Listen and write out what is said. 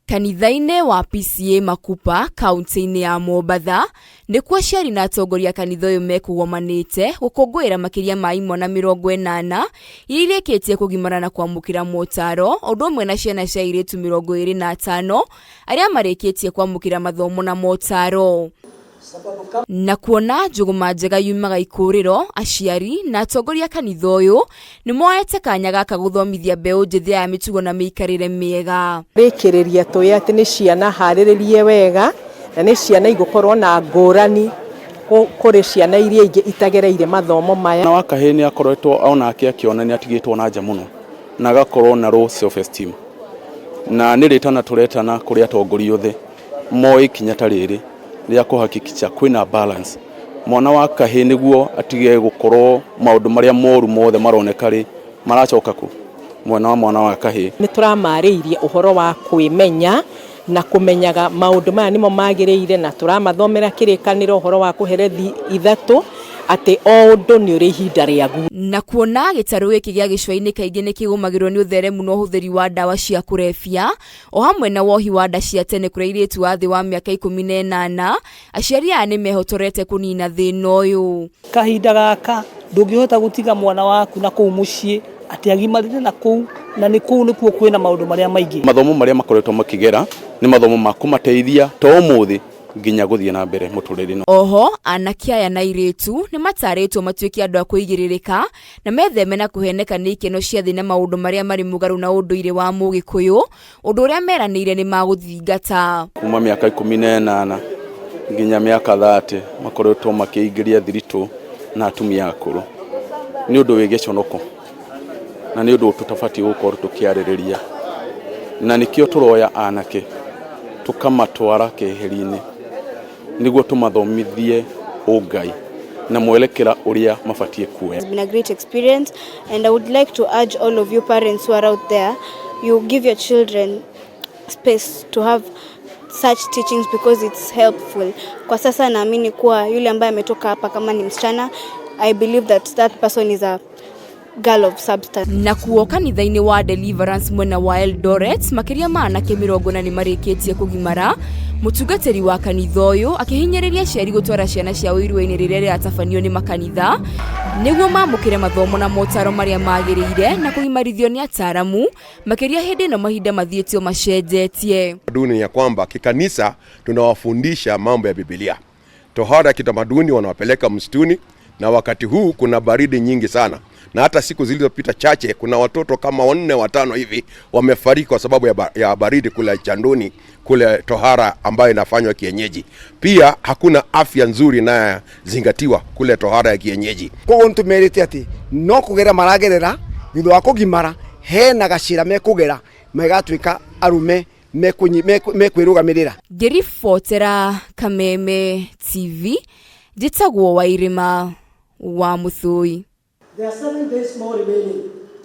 Kanitha-inĩ wa PCEA Makupa kaunti-inĩ ya Mombatha nĩkuo aciari na atongoria a kanitha ũyũ mekũgomanĩte gũkũngũĩra makĩria ma imwana 80 iria irĩkĩtie kũgimara na kwamũkĩra motaro ũndũ ũmwe na ciana cia airĩtu 25 arĩa marĩkĩtie kwamũkĩra mathomo na motaro. Na kuona njũgũma njega yumaga ikũrĩro, aciari na atongoria a kanitha ũyũ nĩ moete kanya gaka gũthomithia mbeũ njĩthĩ aya mĩtugo na mĩikarĩre mĩega. Rĩkĩrĩria tũĩ atĩ nĩ ciana harĩrĩrie wega na nĩ ciana igũkorwo na ngũrani kũrĩ ciana iria ingĩ itagereire mathomo maya. Mwana wa kahĩĩ nĩ akoretwo onake akĩona nĩ atigĩtwo na nja mũno na agakorwo na low self esteem, na nĩ rĩtana tũretana kũrĩ atongoria othe moe ikinya ta rĩrĩ rĩa kũhakikica kwĩna balance. Mwana wa kahĩĩ nĩguo atige gũkorwo maũndũ marĩa moru mothe maroneka rĩ, maracoka kũ? Mwena wa mwana wa kahĩĩ. Nĩ tũramarĩirie ũhoro wa kwĩmenya na kũmenyaga maũndũ maya nĩmo magĩrĩire, na tũramathomera kĩrĩkanĩro ũhoro wa kũherethi ithatũ, atĩ o ũndũ nĩ ũrĩ ihinda rĩaguo. Na kuona gĩtarũ gĩkĩ gĩa gĩcũa-inĩ kaingĩ nĩ kĩgũmagĩrwo nĩ ũtheremu na ũhũthĩri wa ndawa cia kũrebia, o hamwe na wohi wa nda cia tene kũrĩ airĩtu a thĩ wa mĩaka 18, aciari aya nĩ mehotorete kũnina thĩna ũyũ. Kahinda gaka ndũngĩhota gũtiga mwana waku na kũu mũciĩ atĩ agimarĩre na kũu, na nĩ kũu nĩkuo kwĩna maũndũ marĩa maingĩ. Mathomo marĩa makoretwo makĩgera nĩ mathomo ma kũmateithia to ũmũthĩ nginya gũthiĩ na mbere mũtũrĩre-inĩ. Oho, anake aya na airĩtu nĩ matarĩtwo matuĩke andũ a kũigĩrĩrĩka na metheme na kũheneka nĩ ikeno cia thĩ na maũndũ marĩa marĩ mũgarũ na ũndũire wa Mũgĩkũyũ, ũndũ ũrĩa meranĩire nĩ magũthingata. Kuma mĩaka 18 nginya mĩaka 30 makoretwo makĩingĩria thiritũ na atumia akũrũ. Nĩ ũndũ wĩ gĩconoko na nĩ ũndũ tũtabatiĩ gũkorwo tũkĩarĩrĩria, na nĩkĩo tũroya anake tũkamatwara keheri-inĩ nĩguo tũmathomithie ũngai na mwerekera ũrĩa mabatiĩ kuoya. It's been a great experience, and I would like to urge all of you parents who are out there, you give your children space to have such teachings because it's helpful. Kwa sasa naamini kuwa yule ambaye ametoka hapa kama ni msichana, I believe that that person is a girl of substance. Nakuo kanitha-inĩ wa Deliverance mwena wa Eldoret makĩria ma anake 40 nĩ marĩkĩtie kũgimara mũtungatĩri wa kanitha ũyũ akĩhinyĩrĩria aciari gũtwara ciana ciao irua-inĩ rĩrĩa rĩratabanio nĩ makanitha nĩguo mamũkĩre mathomo na motaro marĩa magĩrĩire na kũgimarithio nĩ ataaramu makĩria hĩndĩ ĩno mahinda mathiĩte o macenjetie. Tamaduni ya kwamba kikanisa tunawafundisha mambo ya Biblia. Tohara ya kitamaduni wanawapeleka msituni, na wakati huu kuna baridi nyingi sana, na hata siku zilizopita chache kuna watoto kama 4 5 hivi wamefariki kwa sababu ya baridi kule Chanduni, kule tohara ambayo inafanywa kienyeji. Pia hakuna afya nzuri inayozingatiwa kule tohara ya kienyeji. Koguo nitumerite ati no kugera maragerera thutha wa kugimara hena gacira mekugera megatuika arume mekwirugamirira. Ngĩribotera Kameme TV, njĩtagwo Wairĩma wa Mũthũi. There are 7 days more remaining.